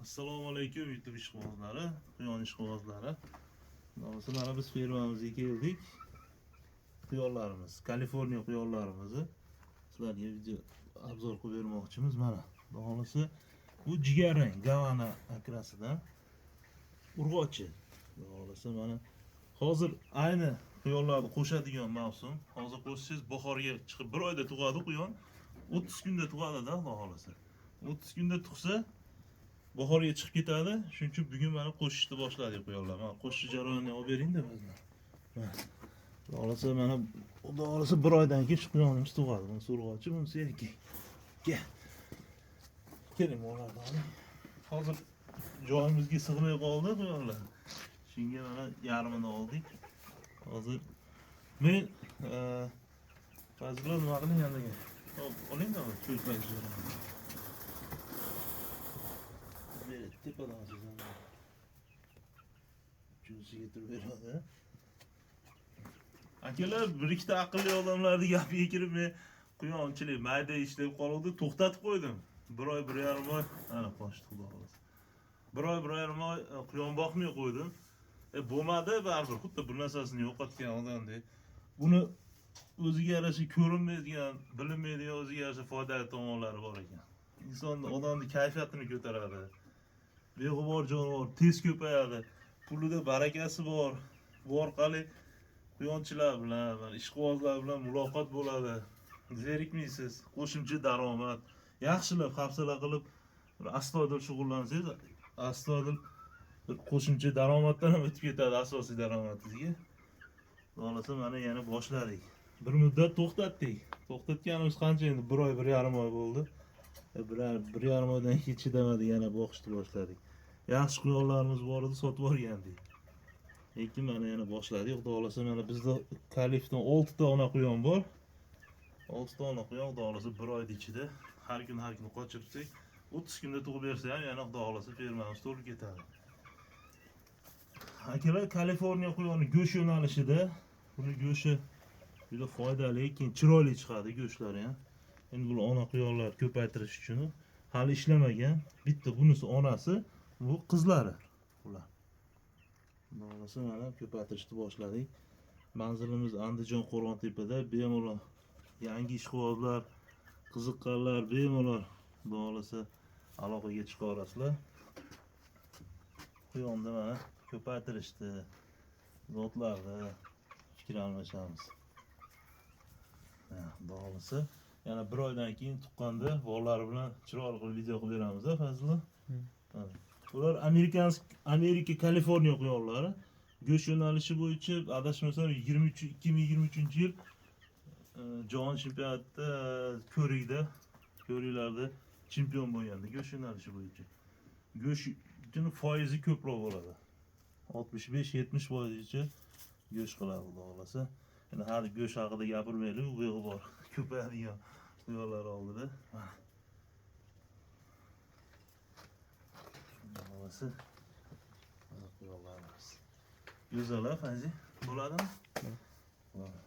Assalomu alaykum YouTube ishqibozlari, quyon ishqibozlari. Xudo mana biz fermamizga keldik. Quyonlarimiz, Kaliforniya quyonlarimizni sizlarga video obzor qilib bermoqchimiz mana. Xudo xohlasa bu jigarrang Gavana akrasidan urg'ochi. Xudo xohlasa mana hozir ayni quyonlarni qo'shadigan mavsum. Hozir qo'shsangiz bahorga chiqib bir oyda tug'adi quyon. 30 kunda tug'adi-da, Xudo xohlasa. 30 kunda tug'sa bahorga chiqib ketadi. Shuning uchun bugun mana qo'shishni boshladik quyonlar. Mana qo'shish jarayonini olib bering-da bizdan. Mana. Xudo xohlasa mana Xudo xohlasa bir oydan keyin shu quyonimiz tug'adi. Bunisi urg'ochi, bunisi erkak. Kel. Keling, bolalarni oling. Hozir joyimizga sig'may qoldi quyonlar. Shunga mana yarmini oldik. Hozir men Fazillar nima qiling yandaga? Hop, oling-da cho'zmak. Beri tepadan olsangiz. Uchinchisiga turib beradi. Akalar, bir ikkita aqlli odamlarni gapiga kirib men quyonchilik mayda ishlab qoluvdi, to'xtatib qo'ydim. Bir oy, 1,5 oy, ana qochdi xudo xohlasa. Bir oy, 1,5 oy quyon boqmay qo'ydim. Bo'lmadi baribir, xuddi bir narsasini yo'qotgan odamdek. Buni o'ziga yarasha ko'rinmaydigan, bilinmaydigan o'ziga yarasha foydali tomonlari bor ekan. Insonni, odamni kayfiyatini ko'taradi. Beg'ubor jonivor tez ko'payadi. Pulida barakasi bor. Bu orqali quyonchilar bilan, mana ishqibozlar bilan muloqot bo'ladi. Zerikmaysiz, qo'shimcha daromad. Yaxshilab hafsala qilib, bir astoydil shug'ullansangiz, astoydil bir qo'shimcha daromaddan ham o'tib ketadi asosiy daromadingizga. Xudo xohlasa mana yana boshladik. Bir muddat to'xtatdik. To'xtatganimiz qancha endi? Bir oy, 1,5 oy bo'ldi. 1,5 oydan keyin chidamadi, yana boqishni boshladik. Yaxshi quyonlarimiz bor edi, sotib yuborgandik. Lekin mana yana boshladik. Xudo xohlasa mana bizda Kalifdan 6 ta ona quyon bor. 6 ta ona quyon xudo xohlasa bir oyda ichida har kun har kun qochirsak, 30 kunda tug'ib bersa ham yana xudo xohlasa fermamiz to'lib ketadi. Akalar, Kaliforniya quyoni go'sht yo'nalishida buni go'shti juda foydali, keyin chiroyli chiqadi go'shtlari ham. Endi bu ona quyonlar ko'paytirish uchun hali ishlamagan. Bitta bunisi onasi, bu qizlari bular. Xudo xohlasa mana ko'paytirishni boshladik. Manzilimiz Andijon Qo'rg'ontepada. Bemalol yangi ishqibozlar, qiziqqanlar bemalol xudo xohlasa aloqaga chiqa olasizlar. Quyonni mana ko'paytirishdi, zotlarni fikr almashamiz. Ha, xudo xohlasa yana bir oydan keyin tuqqanda bolalari bilan chiroyli qilib video qilib beramiz, a Fazillo? Mana. Ular Amerika Kaliforniya quyonlari. Go'sht yo'nalishi bo'yicha adashmasam 23 2023 yil jahon chempionatida ko'riklarda chempion bo'lgandi go'sht yo'nalishi bo'yicha. Go'shtini foizi ko'proq bo'ladi. 65-70 foizgacha go'sht qiladi xudo xohlasa. Endi hali go'sht haqida gapirmaylik, u beg'ubor ko'payadigan quyonlar oldida. Mana. Xudo xohlasa mana quyonlarimiz. Go'zal, a Fayzi? Bo'ladimi? Bo'ladi.